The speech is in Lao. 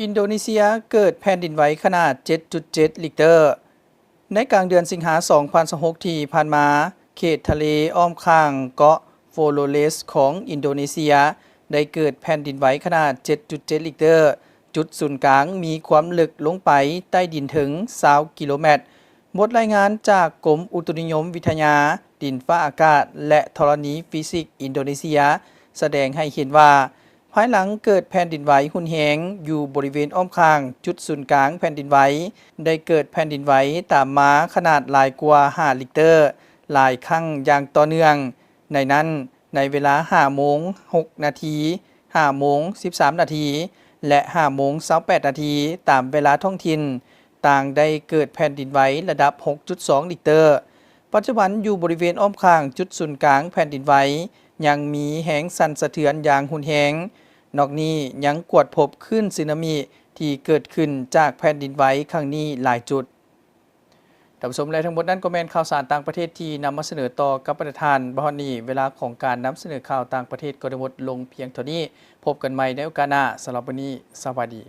ອິນໂດເນເຊຍເກີດແຜ່ນດິນໄຫວຂະໜາດ ເຈັດຈຸດເຈັດ ລິກເຕີ. ໃນກາງເດືອນສິງຫາ ສອງພັນຊາວຫົກ ທີ່ຜ່ານມາ, ເຂດທະເລອ້ອມຂ້າງເກາະໂຟໂລເລສຂອງອິນໂດເນເຊຍ ໄດ້ເກີດແຜ່ນດິນໄຫວຂະໜາດ ເຈັດຈຸດເຈັດ ລິກເຕີ. ຈຸດສູນກາງມີຄວາມເລິກລົງໄປໃຕ້ດິນເຖິງ ຊາວ ກິໂລແມັດ. ບົດລາຍງານຈາກກົມອຸຕຸນິຍົມວິທະຍາ, ດິນຟ້າອາກາດ ແລະ ທໍລະນີຟີຊິກອິນໂດເນເຊຍ ສະແດງໃຫ້ເຫັນວ່າ, ພາຍຫຼັງເກີດແຜ່ນດິນໄຫວຮຸນແຮງຢູ່ບໍລິເວນອ້ອມຂ້າງຈຸດສູນກາງແຜ່ນດິນໄຫວ, ໄດ້ເກີດແຜ່ນດິນໄຫວຕາມມາຂະໜາດຫຼາຍກວ່າ ຫ້າ ລິກເຕີ ຫຼາຍຄັ້ງຢ່າງຕໍ່ເນື່ອງ. ໃນນັ້ນ, ໃນເວລາ ຫ້າໂມງ ຫົກນາທີ, ຫ້າໂມງ ສິບສາມນາທີ ແລະ ຫ້າໂມງ ຊາວແປດນາທີ ຕາມເວລາທ້ອງຖິ່ນ, ຕ່າງໄດ້ເກີດແຜ່ນດິນໄຫວລະດັບ ຫົກຈຸດສອງ ລິກເຕີ. ປັດຈຸບັນຢູ່ບໍລິເວນອ້ອມຂ້າງຈຸດສູນກາງແຜ່ນດິນໄຫວ ຍັງມີແຮງສັ່ນສະເທືອນຢ່າງຮຸນແຮງ. ນອກນີ້ຍັງກວດພົບຄື້ນສຸນາມິທີ່ເກີດຂຶ້ນຈາກແຜ່ນດິນໄຫວຄັ້ງນີ້ຫຼາຍຈຸດ. ທ່ານຜູ້ຊົມ ແລະ ທັງໝົດນັ້ນກໍແມ່ນຂ່າວສານຕ່າງປະເທດທີ່ນຳມາສະເໜີຕໍ່ກັບບັນດາທ່ານ. ມາຮອດນີ້ເວລາຂອງການນຳສະເໜີຂ່າວຕ່າງປະເທດກໍໄດ້ໝົດລົງພຽງເທົ່ານີ້. ພົບກັນໃໝ່ໃນໂອກາດໜ້າ. ສຳລັບມື້ນີ້, ສະບາຍດີ.